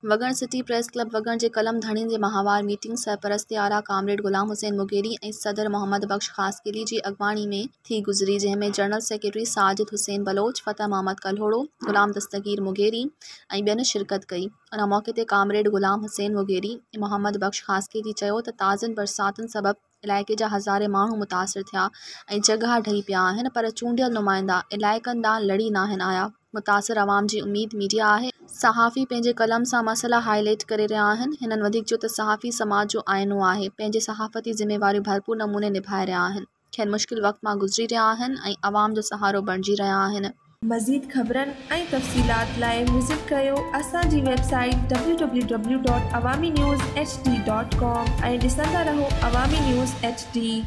وڳڻ city press club وڳڻ جي قلم ڌڻين جي ماهوار ميٽنگ سرپرست اعليٰ ڪامريڊ غلام حسين مغيري ۽ صدر محمد بخش خاصخيلي جي اڳواڻي ۾ ٿي گذري، جنهن ۾ جنرل سيڪريٽري ساجد حسين بلوچ، فتح محمد ڪلهوڙو، غلام دستگير مغيري ۽ ٻين شرڪت ڪئي. ان موقعي تي ڪامريڊ غلام حسين مغيري ۽ محمد بخش خاصخيلي چيو ته تازين برساتن سبب علائقي جا هزارين ماڻهو متاثر ٿيا ۽ جهڳا ڊهي پيا آهن پر چونڊيل نمائندا علائقن ڏانهن لڙي ناهن آيا. متاثر عوام جي اميد ميڊيا آهي، صحافي پنهنجي قلم سان مسئلا هائي لائيٽ ڪري رهيا آهن، هنن وڌيڪ چيو ته صحافي سماج جو آئينو آهي، پنهنجي صحافتي ذميواريون ڀرپور نموني نڀائي رهيا آهن، کين مشڪل وقت مان گذري رهيا آهن ۽ عوام جو سهارو بڻجي رهيا آهن. مزيد خبرن ۽ تفصيلات لاء وزٽ ڪريو اسان جي web site W W W dot Awami news H D dot com ۽ ڏسندا رهو عوامي نيوز ايڇ ڊي.